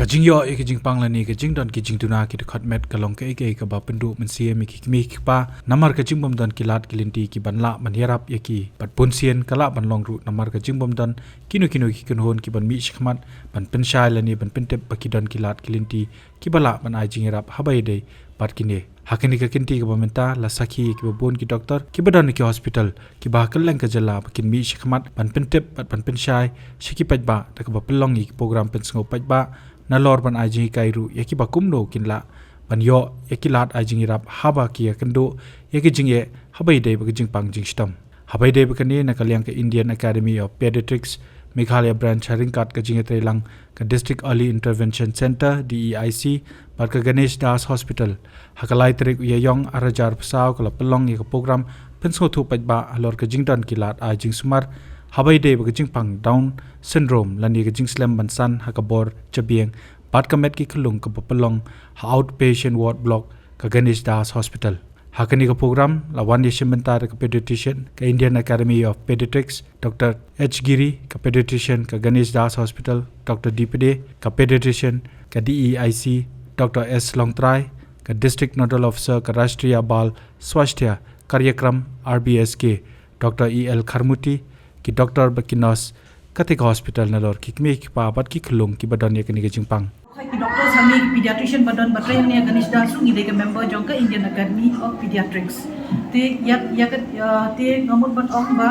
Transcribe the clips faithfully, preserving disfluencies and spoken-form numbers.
Jingïoh ïa ki jingpang lane ka jingdon ki jingduna ki dkhot met ka long kaei kaei kaba pynduh mynsiem ïa ki kmie ki kpa, namar ka jingbym don ki lad ki lynti ki ban lah ban ïarap ïa ki, bad bunsien ka lah ban long ruh namar ka jingbym don kino kino ki kynhun ki ban mih shakhmat ban pynshai lane ban pyntip ba ki don ki lad ki lynti kiba lah ban ai jingïarap haba ïadei bad kine. Ha kane ka kynti kaba mynta la sakhi ïa kiba bun ki doktor kiba don ha ki hospital kiba ha kylleng ka jylla ba kin mih shakhmat ban pyntip bad ban pynshai sha ki paidbah da kaba pynlong ïa ki program pynsngew paidbah nalor ban ai jinghikai ruh ïa kiba kumno kin lah ban ïoh ïa ki lad ai jingïarap haba ki ïakynduh ïa ki jingeh haba ïadei bad ka jingpang jingshitom. Haba ïadei bad kane, na ka liang ka Indian Academy of Pediatrics Meghalaya Branch ha ryngkat ka jingïatreilang ka District Early Intervention Centre, D E I C, bad ka Ganesh Das Hospital, ha ka lai tarik u Ïaïong arhajar arphew saw ka la pynlong ïa ka program pynsngewthuh paidbah halor ka jingdon ki lad ai jingsumar haba ïadei bad ka jingpang Down syndrome lane ka jingslem ban san ha ka bor jabieng bad ka met ki khyllung kaba pynlong ha Outpatient Ward Block ka Ganesh Das Hospital. Ha kane ka program la wan ïashim bynta da ka pediatrician ka Indian Academy of Pediatrics, Doctor H Giri, ka pediatrician ka Ganesh Das Hospital, Doctor D Pede, ka pediatrician ka D E I C, Doctor S Longtrai, ka District Nodal Officer ka Rashtriya Bal Swasthya Karyakram, R B S K, Doctor E L Kharmuti, ki doktor bad ki nurse katei ka hospital nalor ki kmie ki kpa bad ki khyllung kiba don ïa kane ka jingpang. Ki doctor hangne, ki pediatrician ba don ba trei hangne ha Ganesh Das ruh ngi dei ka member jong ka Indian Academy of Pediatrics. Te ïa, ïa ka, ïa, te nga mut ban ong ba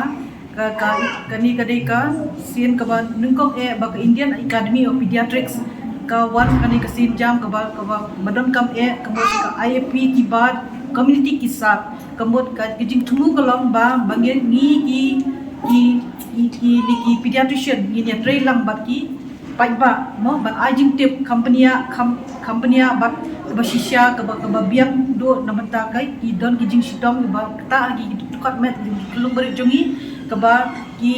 ka, ka, kane ka dei ka sien kaba nyngkong eh ba ka Indian Academy of Pediatrics ka wan kane ka sienjam kaba, kaba, ba donkam eh, ka mut ka I A P ki bad community ki sat, ka mut ka, ka jingthmu ka long ba, ba ngi, ngi ki, ki, ki, ki, ki pediatrician ngin ïatrei lang bad ki paidbah, mo, ban ai jingtip, company, com-, company bad kaba shisha, kaba, kaba biang duh na bynta kai ki don ki jingshitom kaba ktah ha ki dkhot met, ki khyllung barit jong ngi, kaba ki,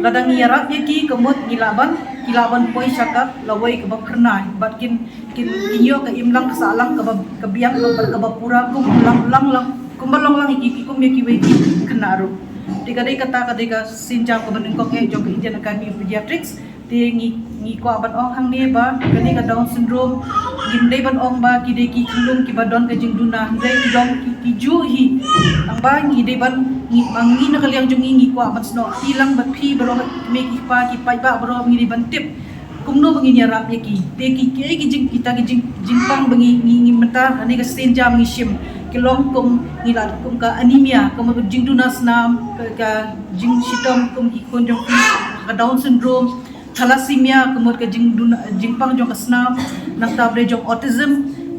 lada ngi ïarap ïa ki, ka mut ngi lah ban, ki lah ban poi sha ka lawei kaba phyrnai bad kin, kin, kin ïoh ka imlang ka sahlang kaba, ka biang kaba, kaba pura kum lang, lang, lang, kumba long lang ïa ki, ki kum ïa kiwei ki khynnah ruh. Te ka dei kata, ka dei ka sienjam kaba nyngkong eh jong ka Indian Academy of Pediatrics. Te ngi, ngi kwah ban ong hangne ba kane ka Down syndrome, ngim dei ban ong ba ki dei ki khyllung kiba don ka jingduna, hynrei ki don ki, ki juh hi. Tang ba ngi dei ban, ngi, ba ngi na ka liang jong ngi ngi kwah ban snoh phi lang bad phi baroh, ki kmie ki kpa, ki paidbah baroh, ngi dei ban tip kumno ba ngin ïarap ïa ki. Te ki, ki, ki jing, kita ki jing, jingpang ba ngi, ngi, ngi mynta hangne ka sienjam ngi shim, ki long kum, ngi la kum ka anemia, kum ka jingduna snam, ka, ka jingshitom kum ki khun jong phi, ka Down syndrome, thalassemia, ka mut ka jingduna, jingpang jong ka snam, nangta bad jong autism,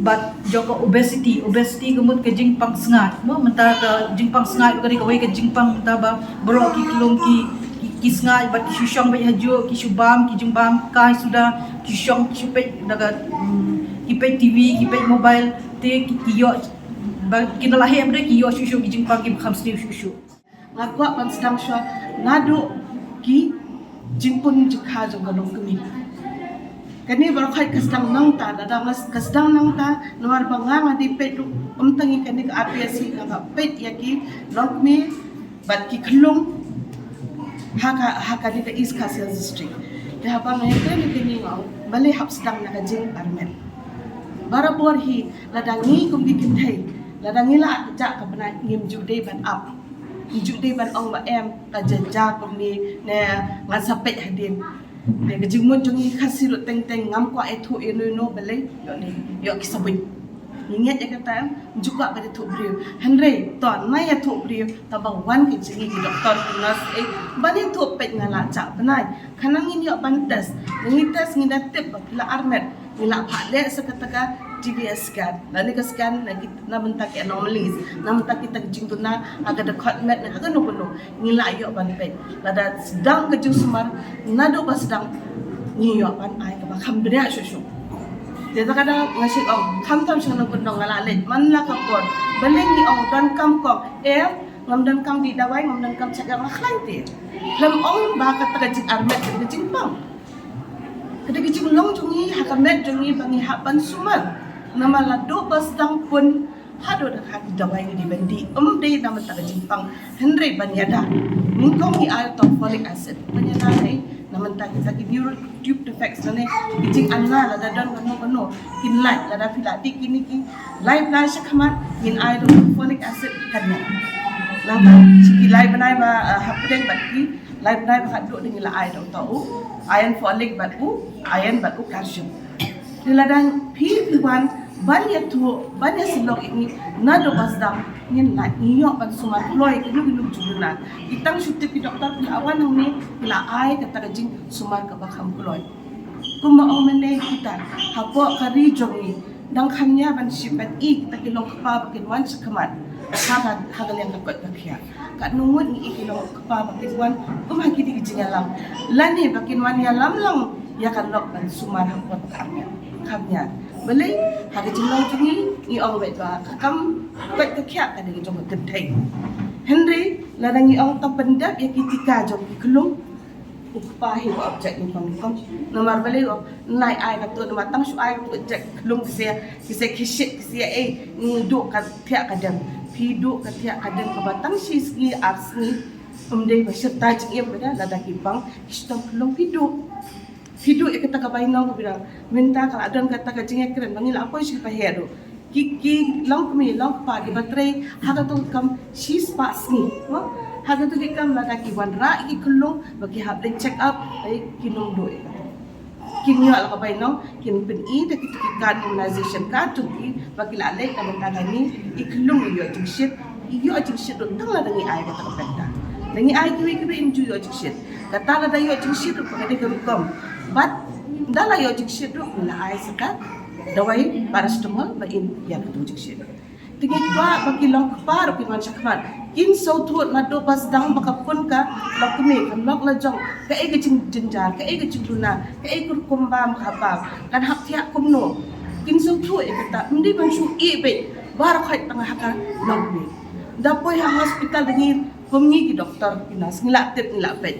bad jong ka obesity, obesity ka mut ka jingpang sngaid, mo, mynta ka jingpang sngaid ka dei kawei ka jingpang mynta ba baroh ki khyllung ki, ki, ki sngaid bad ki shu shong beit hajuh, ki shu bam, ki jingbam kai suda, ki shong, ki shu peit da ka, mm, ki peit T V, ki peit mobile, te ki, ki ïoh ba kin da la heh bad ki ïoh shuh shuh ki jingpang kiba kham sniew shuh shuh. Nga kwah ban sdang shuwa naduh ki jingpun jingkha jong ka longkmie. Kane baroh khoit ka sdang nangta, lada nga s-, ka sdang nangta, namar ba nga nga dei peit ruh, ym tang ïa kane ka R P S C, nga nga peit ïa ki longkmie bad ki khyllung ha ka, ha kane ka East Khasi Hills District. Te haba nga ïakren ïa kane nga ong, balei hap sdang na ka jingarmet. Barabor hi, lada ngi kum ki kynthei, lada ngi la jah ka bnai, ngim ju dei ban ap. Ngi ju dei ban ong ba em, ka jynjar kumne, ne ngan sa peit hadien. Ne ka jingmut jong ngi Khasi ruh teng teng, ngam kwah ïathuh ïano ïano, balei, ïoh ne, ïoh ki sa buit. Ngi ngeit ïa kata em, ngi ju kwah ban ïathuh briew. Hynrei to, nai ïathuh briew, tang ba wan ki jong ngi ki doktor, ki nurse, eh, ban ïathuh peit nga la jah bnai. Khnang ngin ïoh ban test. Ngi test, ngi da tip ba phi la armet. Ngi la phah leh sa kata ka T V S scan. Lane ka scan na ki, na bynta ki anomalies, na bynta kita ki jingduna ha ka dkhot met ne ha kano kano. Ngi la ïoh ban peit. Lada sdang ka jingsumar, naduh ba sdang, ngi ïoh ban ai kaba kham bniah shuh shuh. Te kata ka daw nga shu ong, khamtam sha nongkyndong nga la leit man la ka por. Balei ngi ong donkam kong, eh, ngam donkam dih dawai, ngam donkam check up, nga khlaiñ te. Khlem ong ba kata ka jingarmet ka jingpang. Ka dei ka jinglong jong ngi, ha ka met jong ngi ba ngi hap ban sumar. Namar naduh ba sdang pun, haduh da ka dawai ngi dei ban dih. Ym dei namar kata ka jingpang. Hynrei ban ïada. Nyngkong ngi ai tang folic acid. Ban ïada ngi Na mynta kita ki neural tube defects, lane ki jinganla lada don kano kano, kin lait. Lada phi la dih kine ki lai bnai shakhmat, ngin ai da u folic acid, kan ïap. Nangta shi ki lai bnai ba, eh, hapdeng bad ki lai bnai ba khatduh, dang la ai da uta u iron folic bad u iron bad u calcium. Te lada phi, phi wan ban ïathuh, ban ïasyllok ïa ngi naduh ba sdang, ngin lait, ngi ïoh ban sumar kloi kino kino ki jingduna. Ki tang shu tip ki doktor, phi la wan hangne, phi la ai kata ka jingsumar kaba kham kloi. Kumba ong mynne kita, hapoh ka ri jong ngi, dang kham ïa ban shim ban i kita ki long kpa ba kin wan shakhmat ha ka, ha ka liang ka koit ka khiah. Katno ngut ngi i ki long kpa ba kin wan kum ha kine ki jingïalam, lane ba kin wan ïalam lang ïa ka lok ban sumar ha ka por ba kham ïa, kham ïa. Balei? Ha ka jinglong jong ngi, ngi ong beit ba ka kam koit ka khiah ka dei ka jong ka kynthei. Hynrei lada ngi ong tang pyndep ïa ki tika jong ki khyllung, u kpa hi ba object nyngkong nyngkong. Namar balei? Ong nai ai kato, namar tang shu ai kato object, khyllung ki sa, ki sa khishit, ki sa ei, ngi duh ka thiah ka dem. Phi duh ka thiah ka dem kaba tang shi sngi ar sngi, ym dei ba shirta jingim ba da, lada ki bang ki shitom khyllung, phi duh. Phi duh ïa kata ka bainong kaba da. Mynta ka la don kata ka jingïakren ba ngi la poi sha ki paheh ruh, ki, ki longkmie longkpa kiba trei ha kato ka kam shispah sngi, mo? Ha kato ka kam lada ki wanrah ïa ki khyllung ba ki hap leit check up, ai, kin ym duh ïa kato. Kin ïoh la ka bainong, kin pyni da kito ki card, immunization card jong ki, ba ki la leit na bynta kane, i khyllung i ïoh jingshit, i ïoh jingshit ruh tang lada ngi ai kata ka penta. Da ngi ai kiwei kiwei, ym ju ïoh jingshit. Kata lada ïoh jingshit ruh ka dei ka rukom. Bad da la ïoh jingshit ruh, ngi la ai sa ka dawai paracetamol ba in ïa ka tu jingshit. Te ngi kwah ba ki longkpa ruh kin wan shakhmat, kin sngewthuh naduh ba sdang ba ka pun ka longkmie, ka lok la jong, kaei ka jingjynjar, kaei ka jingduna, kaei ka rukom bam ka bam, kan hap thiah kumno. Kin sngewthuh ïa kata, ym dei ban shu ïeh beit baroh khoit tang ha ka longkmie. Da poi ha hospital da ngi, kum ngi ki doktor ki nurse, ngi la tip, ngi la peit.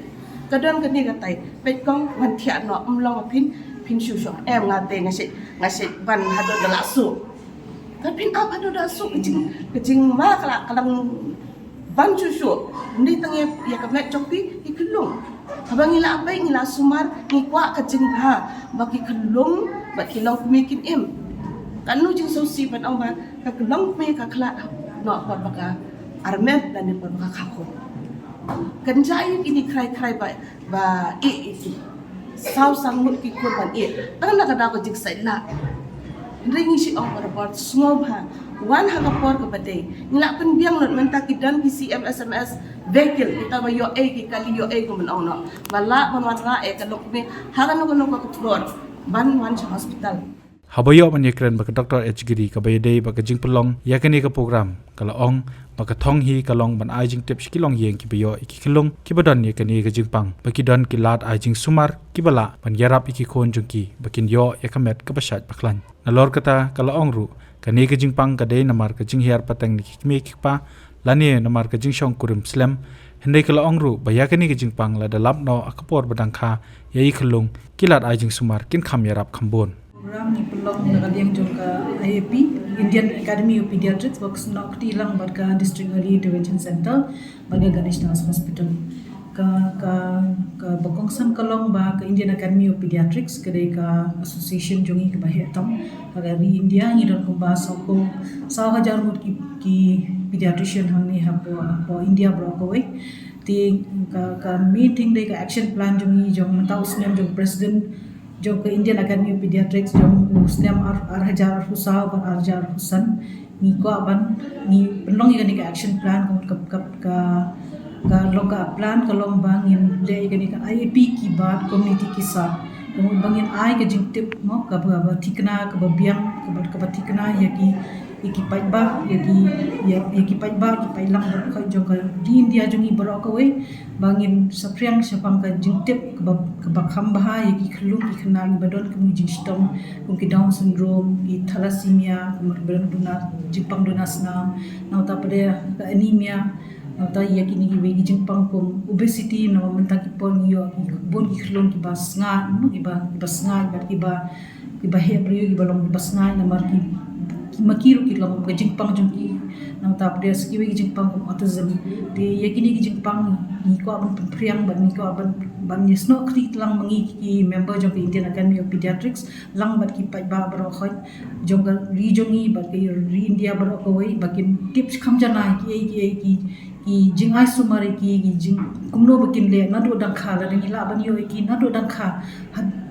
Ka don kane katai, peit kong, wan thiah noh, ym long ba phin, phin shu shong. Em, nga te nga shait, nga shait ban haduh da la suk. Ka phin ap haduh da suk, ka jing, ka jingma ka la, ka dang ban shuh shuh. Ym dei tang ïa, ïa ka met jong phi, i khyllung. Haba ngi la peit, ngi la sumar, ngi kwah ka jingbha ba ki khyllung bad ki longkmie kin im. Katno jingsngewsih ban ong ba ka longkmie ka khlad noh por ba ka armet lane por ba ka kha khun. Kan jia ïa kine khrai khrai ba, ba ïeh ïa ki. Saw san ngut ki khun ban ïeh. Tang na ka daw ka jingsaitlah. Hynrei ngi shu ong barabor, sngewbha wan ha ka por kaba dei. Ngi la pynbiang lut mynta ki don ki C M S M S vehicle, kita ba ïoh ei, ki kali ïoh ei, kumno ong noh, ba lah ban wanrah ïa ka longkmie ha kano kano ka por ban wan sha hospital. Haba ïoh ban ïakren bad ka Doctor H Giri kaba ïadei bad ka jingpynlong ïa kane ka program, ka la ong ba ka thong hi ka long ban ai jingtip sha ki longïing kiba ïoh ïa ki khyllung kiba don ïa kane ka jingpang, ba ki don ki lad ai jingsumar kiba lah ban ïarap ïa ki khun jong ki ba kin ïoh ïa ka met kaba shait ba khlaiñ. Nalor kata, ka la ong ruh, kane ka jingpang ka dei namar ka jinghiar pateng na ki kmie ki kpa, lane namar ka jingshong kurim slem. Hynrei ka la ong ruh ba ïa kane ka jingpang lada lap noh ha ka por ba dang kha ïa i khyllung, ki lad ai jingsumar kin kham ïarap kham bun. Program ngi pynlong na ka liang jong ka I A P, Indian Academy of Pediatrics, ba kynthup kti lang bad ka District Early Intervention Center bad ka Ganesh Das Hospital. Ka, ka, kaba kongsan ka long ba ka Indian Academy of Pediatrics ka dei ka association jong ngi kaba heh tam ha ka ri India. Ngi don kumba saw, saw hajar ngut ki, ki pediatrician hangne hapoh, hapoh India baroh kawei. Te ka, ka main thing dei ka action plan jong ngi jong mynta u snem jong President jong ka Indian Academy of Pediatrics jong u snem ar, ar hajar arphew saw bad ar hajar arphew san. Ngi kwah ban, ngi pynlong ïa kane ka action plan ka, ka, ka, ka, ka long ka plan ka long ba ngin leh ïa kane ka I A P ki bad community ki sah. Ka mut ba ngin ai ka jingtip mo, kaba, kaba thikna, kaba biang, kaba, kaba thikna ïa ki, ïa ki paidbah, ïa ki, ïa, ïa ki paidbah, ki paidlang baroh kawei jong ka ri India jong ngi baroh kawei. Ba ngin saphriang shaphang ka jingtip kaba, kaba kham bha ïa ki khyllung ki khynnah kiba don kum ki jingshitom kum ki Down syndrome, ki thalassemia, kum kiba don duna, jingpang duna snam, nangta pat ka anemia, nangta ïa kine kiwei ki jingpang kum obesity, namar mynta ki por ngi ïoh ki bun ki khyllung kiba sngaid, kiba, kiba sngaid bad kiba, kiba heh briew, kiba long kiba sngaid namar ki, ki ma ki ruh ki long ka jingpang jong ki Nangta pdiang sa kiwei ki jingpang kum autism. Te ïa kine ki jingpang ngi kwah ban pynphriang bad ngi kwah ban, ban ïasnoh kti lang ma ngi ki member jong ka Indian Academy of Pediatrics, lang bad ki paidbah baroh khoit jong ka ri jong ngi bad ka ri India baroh kawei, ba kin tip kham janai ki ei ki ei ki, ki jingai sumar ïa ki, ki jing kumno ba kin leh naduh dang kha, lada ngi lah ban ïoh ïa ki naduh dang kha.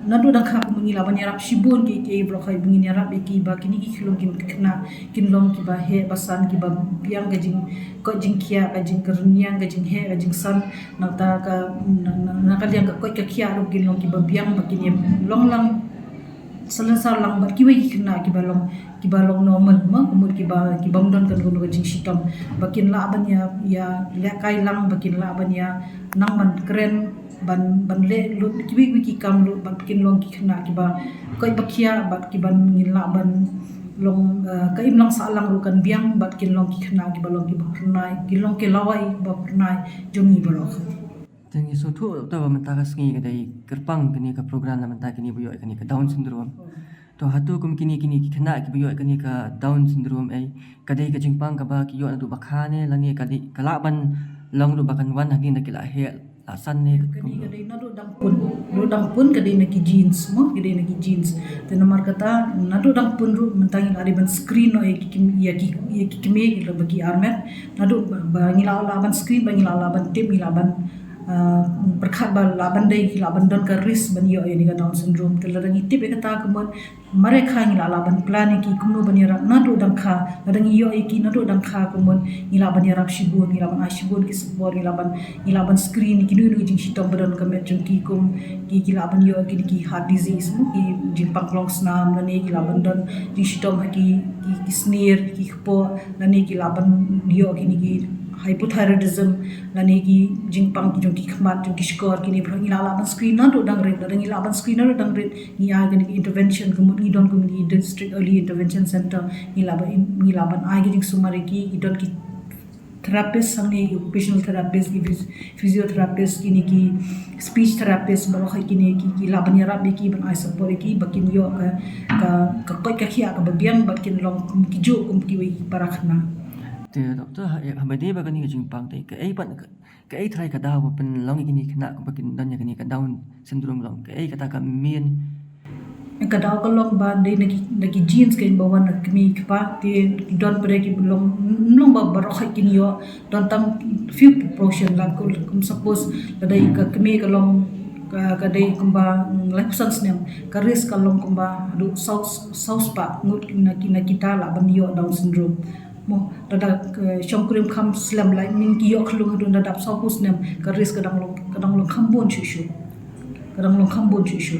Naduh dang kha kumno ngi lah ban ïarap shibun ki, ki ei baroh khoit ba ngin ïarap ïa ki ba kine ki khyllung kin khynnah kin long kiba heh ba san, kiba biang ka jingkoit jingkhiah, ka jingkyrñiang, ka jingheh ka jingsan. Nangta ka, na, na, na ka liang ka koit ka khiah ruh kin long kiba biang ba kin ïa long lang salonsar lang bad kiwei ki khynnah kiba long, kiba long normal, ma, kumut kiba, kibym don kano kano ka jingshitom, ba kin lah ban ïa, ïa lehkai lang, ba kin lah ban ïa nang ban kren, ban, ban leh lut kiwei kiwei ki kam ruh, bad kin long ki khynnah kiba koit ba khiah, bad kiban ngin lah ban long, eh, ka imlang sahlang ruh kan biang, bad kin long ki khynnah kiba long kiba phyrnai, kin long ki lawei ba phyrnai jong ngi baroh. Te ngi sngewthuh, Doctor, ba mynta ka sngi ka dei kyrpang kane ka program na bynta kine ba ïoh ïa kane ka Down syndrome. To hato kum kine, kine ki khynnah kiba ïoh ïa kane ka Down syndrome, eh, ka dei ka jingpang kaba ki ïoh naduh ba kha ne, lane ka dei, ka lah ban long ruh ba kan wan hadien da ki la heh la san ne? Kane ka dei naduh dang pun. Naduh dang pun ka dei na ki genes, mo, ka dei na ki genes. Te namar kata naduh dang pun ruh mynta ngi la dei ban screen noh ïa ki kmie, ïa ki, ïa ki kmie, ïa ki ba ki armet. Naduh ba, ba ngi la lah ban screen, ba ngi la lah ban tip, ngi lah ban, ah, pyrkhat ba lah ban dei, ngi lah ban don ka risk ban ïoh ïa kane ka Down syndrome. Te lada ngi tip ïa kata kumut, mareh kha ngi lah, lah ban plan ïa ki kumno ban ïarap naduh dang kha. Lada ngi ïoh ïa ki naduh dang kha kumut, ngi lah ban ïarap shibun, ngi lah ban ai shibun ki support, ngi lah ban, ngi lah ban screen ïa kino kino ki jingshitom ba don ka met jong ki, kum ki, ki lah ban ïoh ïa kine ki heart disease, mo, ki jingpang klong snam, lane ki lah ban don jingshitom ha ki, ki, ki snier, ki kpoh, lane ki lah ban ïoh kine ki hypothyroidism, lane ki jingpang ki jong ki khmat, jong ki shkor, kine baroh ngi lah, lah ban screen naduh dang rit. Lada ngi lah ban screen naduh dang rit, ngi ai kane ka intervention, kumut ngi don kum ki District Early Intervention Center, ngi lah ban, ngi lah ban ai ka jingsumar ïa ki, ki don ki therapist hangne, ki occupational therapist, ki phys-, physiotherapist, kine ki speech therapist, baroh kine ki, ki lah ban ïarap ïa ki, ban ai support ïa ki ba kin ïoh ka, ka, ka koit ka khiah kaba biang, bad kin long kum kijuh kum kiwei ki para khynnah. Te Doctor, ha, haba dei ba kane ka jingpang te, kaei pat, ka, kaei trai ka daw ba pynlong ïa kine ki khynnah ba kin don ïa kane ka Down syndrome long? Kaei kata ka main? Ka daw ka long ba dei na ki, na ki genes ka ba wan na kmie kpa, te don pat ki long, long ba baroh kin ïoh, don tang few proportion la, kum, kum suppose lada ka kmie ka long, ka, ka dei kumba, mm, laiphew san snem, ka risk ka long kumba haduh saw, saw spah ngut na ki, na kita lah ban ïoh Down syndrome. Mo, lada ka shongkurim kham slem, la ning ki ïoh khyllung haduh da dap sawphew snem, ka risk ka dang long, ka dang long kham bun shuh shuh. Ka dang long kham bun shuh shuh.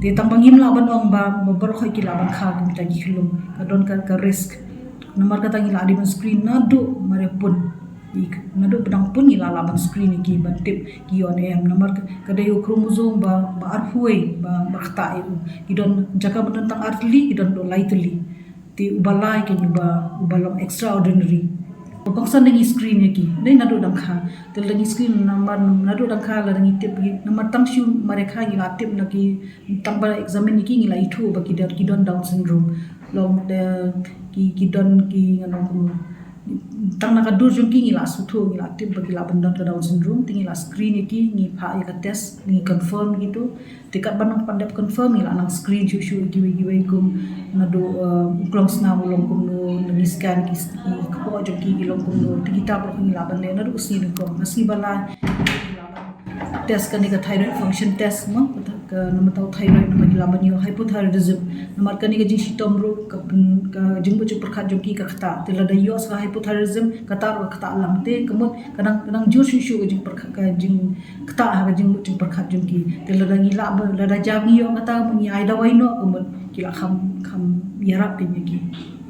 Te tang ba ngim lah ban ong ba, ba baroh ki lah ban kha kumta ki khyllung. Ka don ka, ka risk. Namar kata ngi lah dei ban screen naduh mareh pun. Naduh ba dang pun ngi lah, lah ban screen ïa ki ban tip ki ïoh ne em. Namar ka, ka dei u chromosome ba, ba arphew wei ba, ba ktah ïa u. Ki don jaka ba don tang ar tylli, ki don haduh lai tylli. Te uba lai ka uba, uba long extraordinary. Ba kongsan da ngi screen ïa ki, dei naduh dang kha. Te lada ngi screen namar naduh dang kha, lada ngi tip ïa ki namar tang shu mareh kha ngi lah tip na ki, tang ba examine ïa ki ngi lah ithuh ba ki don, ki don Down syndrome. Long te ki, ki don ki, ngan ong kumno, tang na ka dur jong ki ngi lah sngewthuh, ngi lah tip ba ki lah ban don ka Down syndrome, te ngi lah screen ïa ki, ngi phah ïa ka test, ngi confirm ïa kitu. Te katba nang pat dep confirm ngi lah nang screen shuh shuh ïa kiwei kiwei kum naduh, eh, u klong snam u long kumno, ngi scan ki, ki kpoh jong ki ki long kumno, te kita baroh ngi lah ban leh naduh ka sngi nyngkong, na sngi ba lai. Test kane ka thyroid function test mo, ka, ka namar thyroid namar ki lah ban ïoh hypothyroidism. Namar kane ka jingshitom ruh ka, ka jingmut jingpyrkhat jong ki ka ktah. Te lada ïoh sa ka hypothyroidism, kata ruh ka ktah lang. Te ka mut ka dang, ka dang jur shuh shuh ka jingpyrkhat, ka jing ktah ha ka jingmut jingpyrkhat jong ki. Te lada ngi lah ba, lada jam ngi ïoh kata, ngi ai dawai noh, ka mut ki lah kham, kham ïarap ïa ki.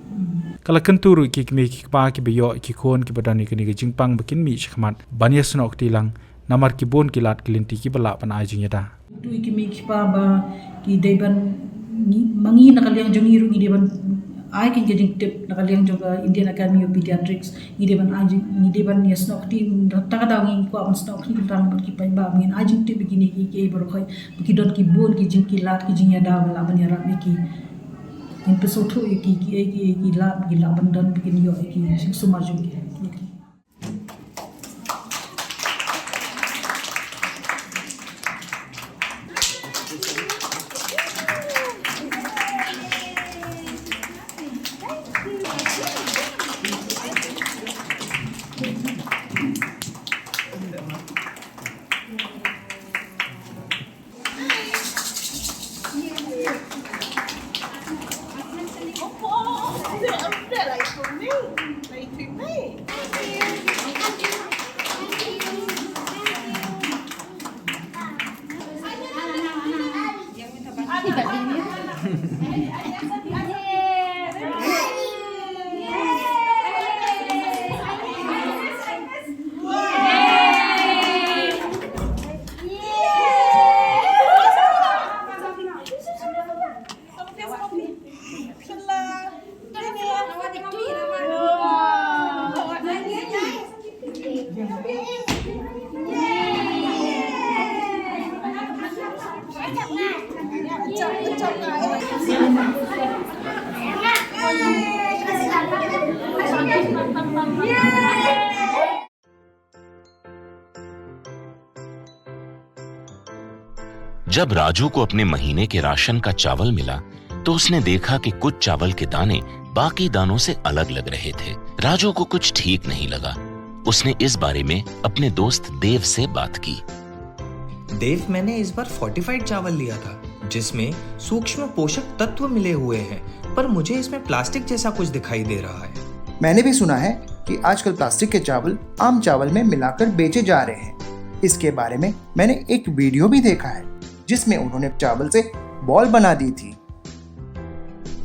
Hmm. Ka la kyntu ruh ïa ki kmie ki kpa kiba ïoh ïa ki khun kiba don ïa kane ka jingpang ba kin mih shakhmat ban ïasnoh kti lang, namar ki bun ki lad ki lynti kiba lah ban ai jingïada. Kyntu ïa ki kmie ki kpa ba ki dei ban, ngi, ma ngi na ka liang jong ngi ruh ngi dei ban ai kane ka jingtip na ka liang jong ka Indian Academy of Pediatrics. Ngi dei ban ai jing, ngi dei ban ïasnoh kti, kata ka daw ngi kwah ban snoh kti tang bad ki paidbah, ba ngin ai jingtip ïa kine ki, ki baroh khoit ba ki don ki bun ki jing, ki lad ki jingïada ba lah ban ïarap ïa ki. Ngin pynsngewthuh ïa ki, ki, ki, ki lad, ki lad ban don, ba kin ïoh ïa ki jingsumar jong ki. जब राजू को अपने महीने के राशन का चावल मिला, तो उसने देखा कि कुछ चावल के दाने बाकी दानों से अलग लग रहे थे। राजू को कुछ ठीक नहीं लगा। उसने इस बारे में अपने दोस्त देव से बात की। देव, मैंने इस बार फोर्टिफाइड चावल लिया था, जिसमें सूक्ष्म पोषक तत्व मिले हुए हैं, पर मुझे इसमें प्लास्टिक जैसा कुछ दिखाई दे रहा है। मैंने भी सुना है कि आजकल प्लास्टिक के चावल आम चावल में मिलाकर बेचे जा रहे हैं। इसके बारे में मैंने एक वीडियो भी देखा है, जिसमें उन्होंने चावल से बॉल बना दी थी।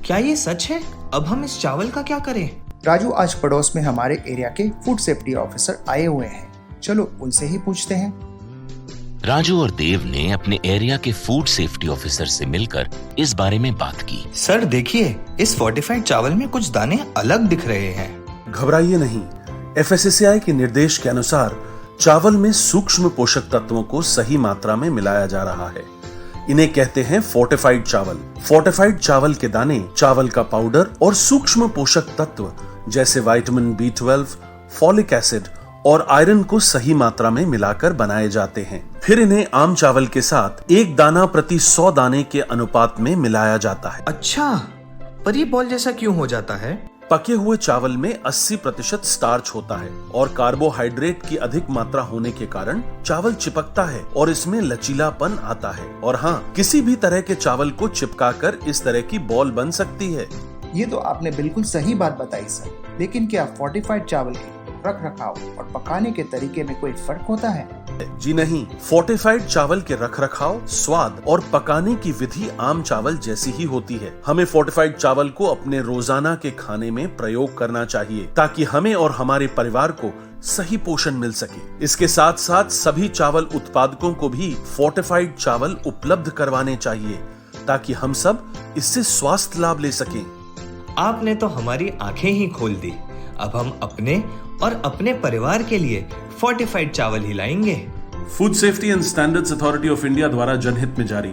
क्या ये सच है? अब हम इस चावल का क्या करें? राजू, आज पड़ोस में हमारे एरिया के फूड सेफ्टी ऑफिसर आए हुए हैं, चलो उनसे ही पूछते हैं। राजू और देव ने अपने एरिया के फूड सेफ्टी ऑफिसर से मिलकर इस बारे में बात की। सर, देखिए, इस फोर्टिफाइड चावल में कुछ दाने अलग दिख रहे हैं। घबराइए नहीं, एफएसएसएआई के निर्देश के अनुसार चावल में सूक्ष्म पोषक तत्वों को सही मात्रा में मिलाया जा रहा है। इन्हें कहते हैं फोर्टिफाइड चावल। फोर्टिफाइड चावल के दाने, चावल का पाउडर और सूक्ष्म पोषक तत्व जैसे vitamin B twelve, folic acid और आयरन को सही मात्रा में मिलाकर बनाए जाते हैं। फिर इन्हें आम चावल के साथ एक दाना प्रति सौ दाने के अनुपात में मिलाया जाता है। अच्छा, पर ये बॉल जैसा क्यों हो जाता है? पके हुए चावल में अस्सी प्रतिशत स्टार्च होता है और कार्बोहाइड्रेट की अधिक मात्रा होने के कारण चावल चिपकता है और इसमें लचीलापन आता है। और हाँ, किसी भी तरह के चावल को चिपकाकर इस तरह की बॉल बन सकती है। ये तो आपने बिल्कुल सही बात बताई सर, लेकिन क्या फोर्टिफाइड चावल के रख रखाव और पकाने के तरीके में कोई फर्क होता है? जी नहीं, फोर्टिफाइड चावल के रख रखाव, स्वाद और पकाने की विधि आम चावल जैसी ही होती है। हमें फोर्टिफाइड चावल को अपने रोजाना के खाने में प्रयोग करना चाहिए, ताकि हमें और हमारे परिवार को सही पोषण मिल सके। इसके साथ साथ सभी चावल उत्पादकों को भी फोर्टिफाइड चावल उपलब्ध करवाने चाहिए, ताकि हम सब इससे स्वास्थ्य लाभ ले सकें। आपने तो हमारी आंखें ही खोल दी। अब हम अपने और अपने परिवार के लिए फोर्टिफाइड चावल ही लाएंगे। Food Safety and Standards Authority of India द्वारा जनहित में जारी।